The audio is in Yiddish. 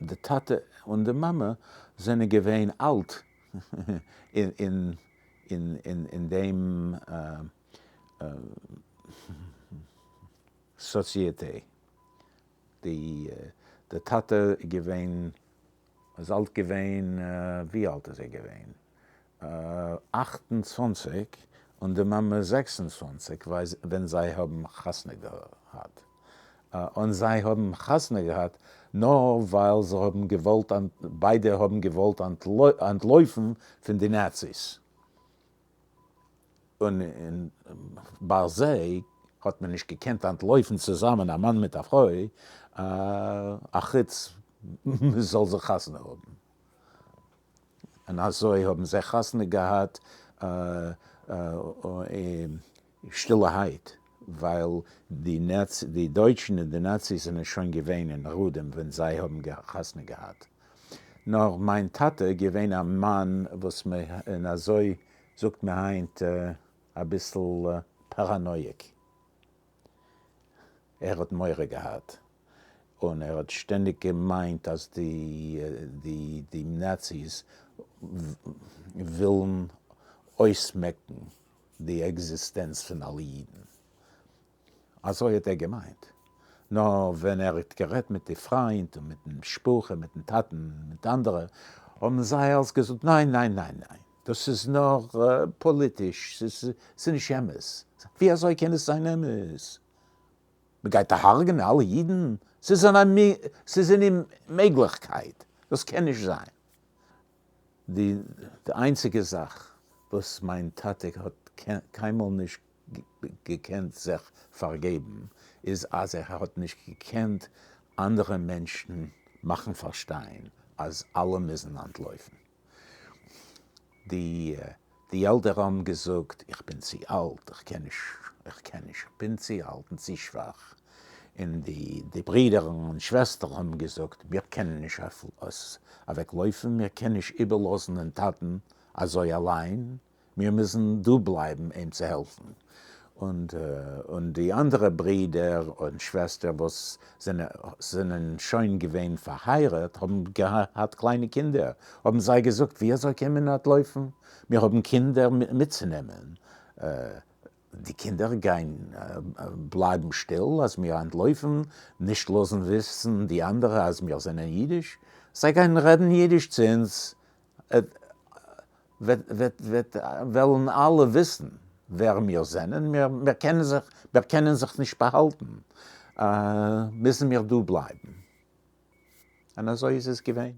די טאטע און די מאמע זענען געווען אלט אין דעם society. די טאטע איז געווען, איז אלט געווען, ווי אלט איז ער געווען? 28 און די מאמע 26 ווען זיי האבן חתונה געהאט. און זיי האבן חתונה געהאט נאר ווייל זיי האבן געוואלט, ביידע האבן געוואלט אנטלויפן פון די נאציס. און ביי זיי האט מען נישט געקענט אנטלויפן צוזאמען א מאן מיט א פרוי, אחוץ מ'זאל זיך חתונה האבן. און אזוי האבן זיי חתונה געהאט שטילערהייט, ווייל די דויטשן און די נאציס זענען שוין געווען אין ראדעם ווען זיי האבן חתונה געהאט. נאר מיין טאטע געווען א מאן וואס מ, און אזוי זאגט מען היינט, אביסל פאראנויאיק. ער האט מורא געהאט, און ער האט שטענדיג געמיינט אז די נאציס ווילן אויסמעקן די עקזיסטענץ פון אלע אידן. אזוי האט ער געמיינט. נאר ווען ער האט גערעדט מיט די פריינט און מיטן משפחה, מיטן טאטן, מיט אנדערע, האבן זיי אלס געזאגט, ניין, ניין, ניין, ניין, דאס איז נאר פאליטיש, ס'איז נישט אמת. ווי אזוי קען עס זיין אמת? מ'גייט הרג'נען אלע אידן? ס'איז אן אוממעגליכקייט, דאס קען נישט זיין. די איינציגע זאך וואס מיין טאטע האט קיינמאל נישט געקענט זיך פארגעבן איז אז ער האט נישט געקענט אנדערע מענטשן מאכן פארשטיין אז אלע מוזן אנטלויפן. די די עלטערע האבן געזאגט איך בין צו אלט, איך קען נישט, איך קען נישט, איך בין צו אלט און צו שוואך. און די די ברידער און שוועסטער האבן געזאגט מיר קענען נישט אוועקלויפן, מיר קענען נישט איבערלאזן דעם טאטן אזוי אליין, מיר מוזן דא בלייבן אים צו העלפן, און די אנדערע ברידער און שוועסטער וואס זענען שוין געווען פארהייראט האבן געהאט קליינע קינדער, האבן זיי געזאגט ווי אזוי קען מען אנטלויפן, מיר האבן קינדער מיטצונעמען, די קינדער גייען בלייבן שטיל אז מיר אנטלויפן, נישט לאזן וויסן די אנדערע אז מיר זענען אידיש, זיי גייען רעדן אידיש צו אונז, וועט וועלן אלע וויסן ווער מיר זענען, מיר קענען זיך, מיר קענען זיך נישט באהאלטן, מוזן מיר דא בלייבן. און אזוי איז עס געווען.